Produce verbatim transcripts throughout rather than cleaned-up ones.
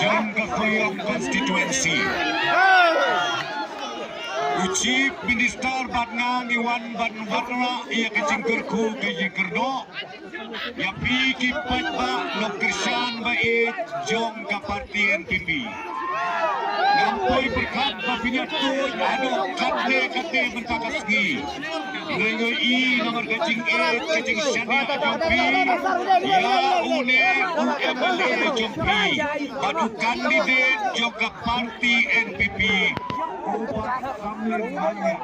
jong ka Sohiong constituency. U Chief Minister bad nga ngi wan ban wanrah ïa ka jingkyrkhu ka jingkyrdoh ïa phi ki paidbah nongkyrshan ba ïeit jong ka party N P P. Ngam poi pyrkhat ba phin ïathuh haduh katne katne mynta ka sngi. Nga ïohi namar ka jingïeit ka jingshaniah jong phi ïa une u M L A jong phi bad u candidate jong ka party N P P. U Bah Samlin Maliang.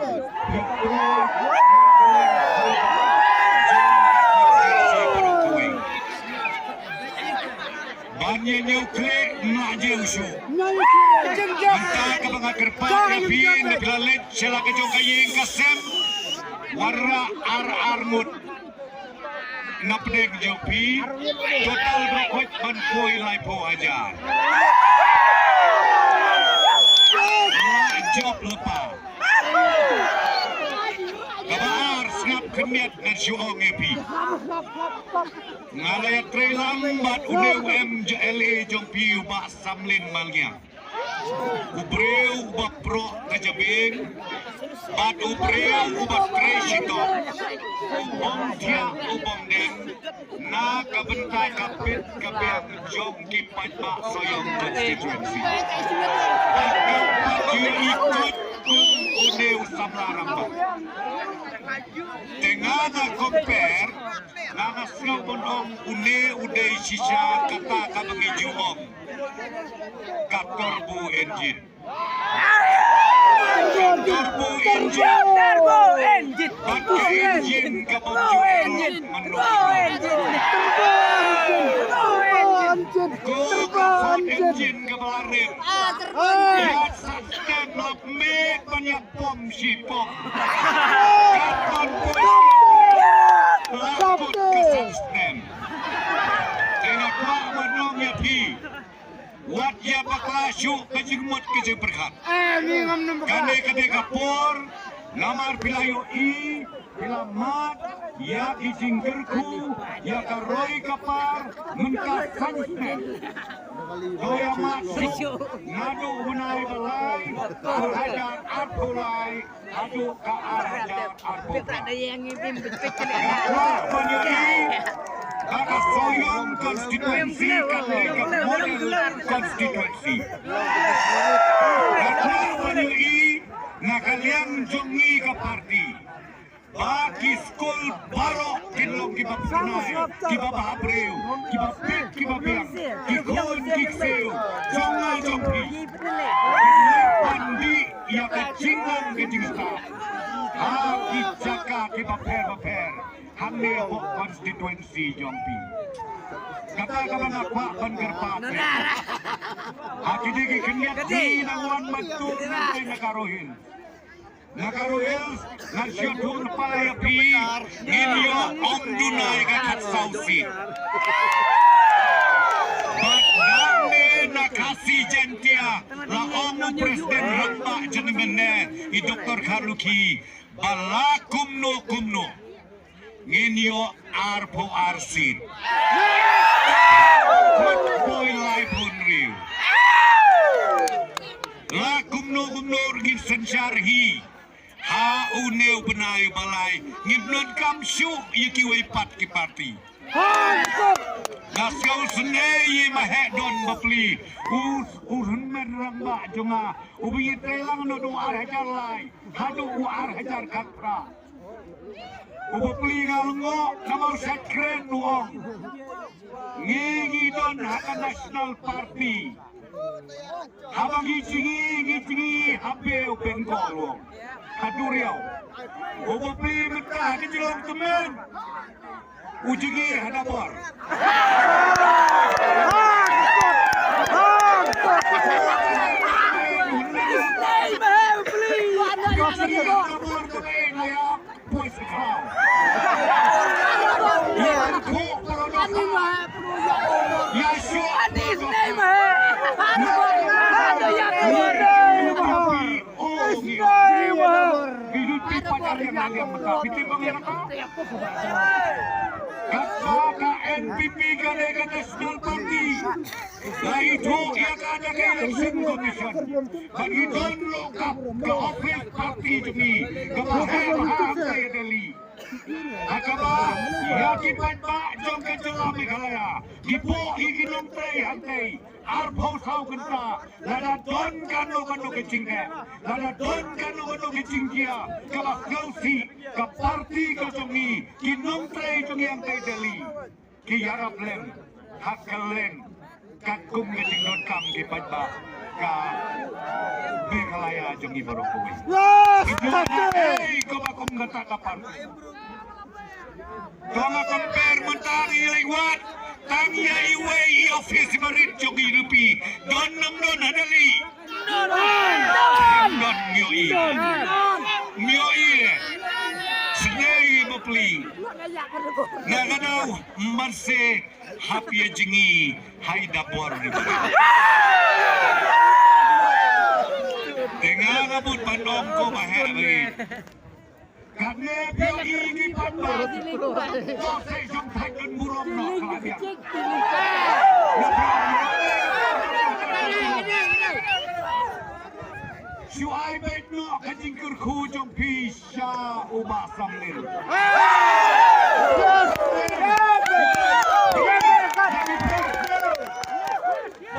Ban ïa ñiew khleh, ym lah jiew shuh. Mynta kaba nga kyrpad ïa phi, na phi la leit sha la ka jong ka ïing ka sem, wanrah ar ar ngut na pdeng jong phi, total baroh khoit ban poi laiphew hajar. Lah jop lypa. Kaba ar, sngap khyndiat, ngan shu ong ïa phi. Nga la ïatrei lang bad une u M L A jong phi u Bah Samlin Maliang. U briew uba proh ka jabieng bad u briew uba trei shitom. U bym thiah u bym deng na ka bynta ka bit ka biang jong ki paidbah Sohiong constituency. Bad nga pat ïohi koit kum une u samla rangbah. Te nga nga compare, nga nga sngew ban ong une u dei shisha kata kaba ngi ju ong ka turbo engine. Turbo engine. Turbo engine. Bad ka engine kaba ju engine. Turbo engine. Turbo engine. Ko ka Ford engine kaba la rem. Ïa sah stem la me ban ïa pom shi pom. Ka ton pom. La kut ka sah stem. Te nga kwah ban ong ïa phi. Wat ïa bakla shuh ka jingmut ka jingpyrkhat. Kane ka dei ka por, namar phi la ïohi, phi la mad ïa ki jingkyrkhu ïa ka roi ka par mynta san snem. To ïa mad shuh naduh u bnai ba lai, ar hajar arphew lai, haduh ka ar hajar arphew phra. Nga kwah ban ïohi ba ka Sohiong constituency kan dei ka model constituency. Nga kwah ban ïohi na ka liang jong ngi ka party ba ki skul baroh kin long kiba pynai, kiba bha briew, kiba fit, kiba biang, ki khun ki ksiew jong nga jong phi. Kin leh ban dih ïa ka jingong ka jingstad ha ki jaka kiba pher ba pher hangne hapoh constituency jong phi. Kata kaba nga kwah ban kyrpad. Ha kine ki khyndiat dni nang wan ban tur nangtai na Garo Hills. Na Garo Hills ngan shu ïathuh lypa ïa phi, ngin ïoh ym duna ïa ka khatsaw seat. Bad nangne na Khasi Jaiñtia, la ong u President rangbah jong ngi mynne, i Doktor Kharlukhi, ba la kumno kumno ngin ïoh arphew ar seat. Kut poi laiphew hynriew. La kumno kumno ruh ngin synshar hi ha une u bnai ba lai, ngim donkam shuh ïa kiwei pat ki party. Nga sngew sngewsynei ïa i Maheh Don Bapli, u, u hynmen rangbah jong nga, uba ïatrei lang naduh u ar hajar lai haduh u ar hajar khatphra. U Bapli nga lyngngoh namar u shait kren u ong, ngi ngi don ha ka National Party. Haba ngi jngi ngi jngi ha Bay of Bengal u ong, ha duriaw. U Bapli mynta ha ka jinglong tymmen u jngi ha Dabor. N P P ka dei ka National Party. Ka ithuh ïa ka da ka Election Commission. Ba i don ruh ka, ka office party jong i kaba heh bha hangtei ha Delhi. Ha kaba ïa ki paidbah jong ka jylla Meghalaya, ki pok ïa ki nongtrei hangtei arphew saw kynta. Lada don kano kano ka jingeh, lada don kano kano ka jingjia kaba sngewsih, ka party ka jong i, ki nongtrei jong i hangtei Delhi ki ïarap lem ha kylleng katkum ka jingdonkam ki paidbah ka Meghalaya jong i baroh kawei. Yes, ki jong i hangtei kaba kum kata ka party. To nga compare mynta ngi leit wad tang ïa iwei i office barit jong i rupi. Don nam don ha Delhi. Don mioh i. Mioh i. Sdei bapli. Na ka daw man se hap ïa jngi hai da bor ni. Te nga nga bud ban ong ko ba heh bri. Katne phi ïohi ki paidbah. To sei jong thait don burom noh ka la biang. Shu ai beit noh ka jingkyrkhu jong phi sha u Bah Samlin.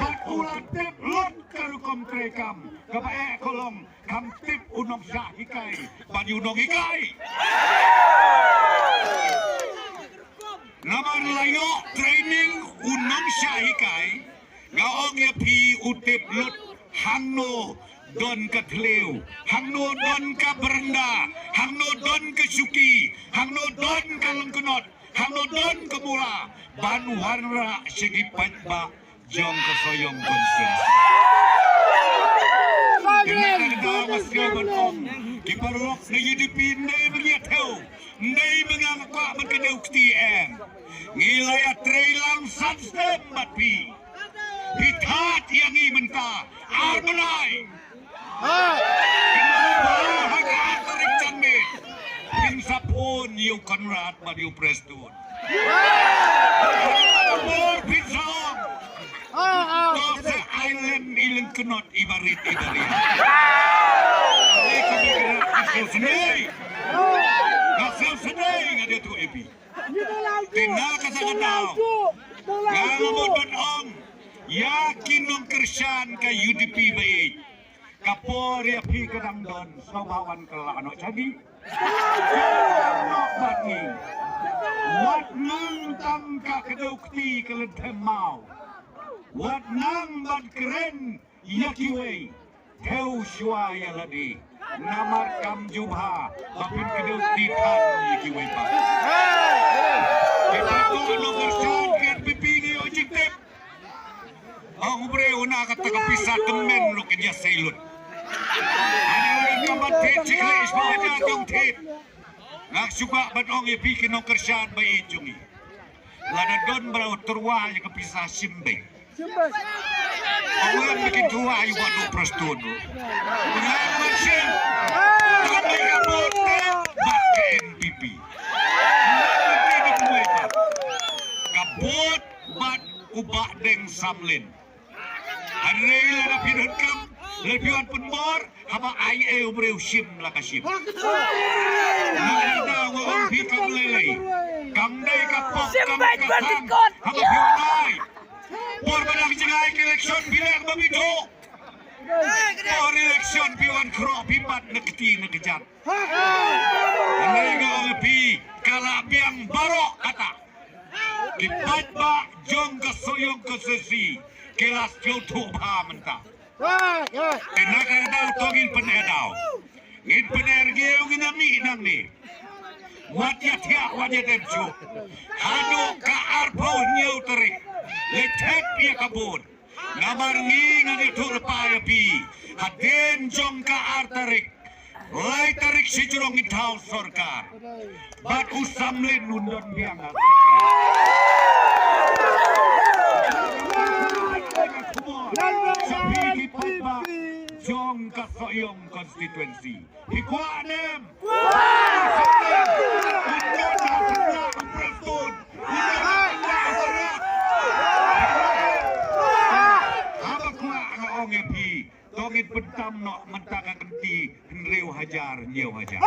Bad u la tip lut ka rukom treikam kaba eh ka long. Kham tip u nongshah hikai bad u nonghikai. Namar la ïoh training u nongshah hikai. Nga ong ïa phi u tip lut hangno don ka thliew, hangno don ka brenda, hangno don ka shuki, hangno don ka lyngknot, hangno don ka mula ban wanrah sha ki paidbah jong ka Sohiong constituency. Kane ka daw nga sngewbha ban ong ki paralok na U D P, ym dei ba ngi ïa thew, ym dei ba nga kwah ban kdew kti em. Ngi la ïa trei lang san snem bad phi. Phi thad ïa ngi mynta ar bnai. Phin sa phone ïa u Conrad bad ïa u Prestone. Phin sa ong. To sa ai lem i lyngknot i barit i barit. Nga sngewsynei. Nga sngewsynei nga dei tu A P. Te na kata ka daw nga mut ban ong ïa ki nongkyrshan ka U D P ba ïeit. Ka por ïa phi ka dang don, sngewbha wan kylla noh shane. Wat nang tang ka kdew kti ka lynthem maw. Wat nang ban kren ïa kiwei. Thew shuwa ïa lade. Namar kam ju bha ba phin kdew kti than ïa kiwei pat. Kita to nongkyrshan ka N P P ngi ïoh jingtip. Ong u briew na kata ka pisa tymmen ruh ka jia sei lut. Hynrei ka ban thied shi khlieh shiphew hajar dong thied. Nga shu kwah ban ong ïa phi ki nongkyrshan ba ïeit jong ngi. Lada don ba la tyrwa ïa ka pisa shim beit. Ong ïa phi ki tyrwa ïa u Bah Prestone. Nga ban shim. Ka dei ka vote bad ka N P P. Ka vote bad u Bah Deng Samlin. Hynrei lada phi donkam, lada phi wan pynbor, haba ai ei u briew shim la ka shim. Lada nga ong phi kam lei lei. Kam dei ka pop, kam dei ka sam. Haba phi wan ai. Por ba dang jngai ka election phi leh ba phi duh. Por election phi wan khroh phi bat na kti na kjat. Hynrei nga ong phi ka la biang baroh kata. Ki paidbah jong ka Sohiong constituency ki la sngewthuh bha mynta. Te na ka daw to ngin pyneh daw. Ngin pyneh rngiew ngin ïa mih nangne. Wat ïa thiah wat ïa dem shuh. Haduh ka arphew hynñiew tarik. Leit thep ïa ka vote. Namar ngi ngan ïathuh lypa ïa phi. Hadien jong ka ar tarik. Lai tarik shi jrong ngi thaw sorkar. Bad u Samlin un don biang ha. Sha phi ki paidbah jong ka Sohiong constituency. Phi kwah ne em? Kwah! Phi kwah ne em? Phi kwah ne em? ong ïa phi, to ngin pyntam noh mynta ka kynti hynriew hajar hynñiew hajar.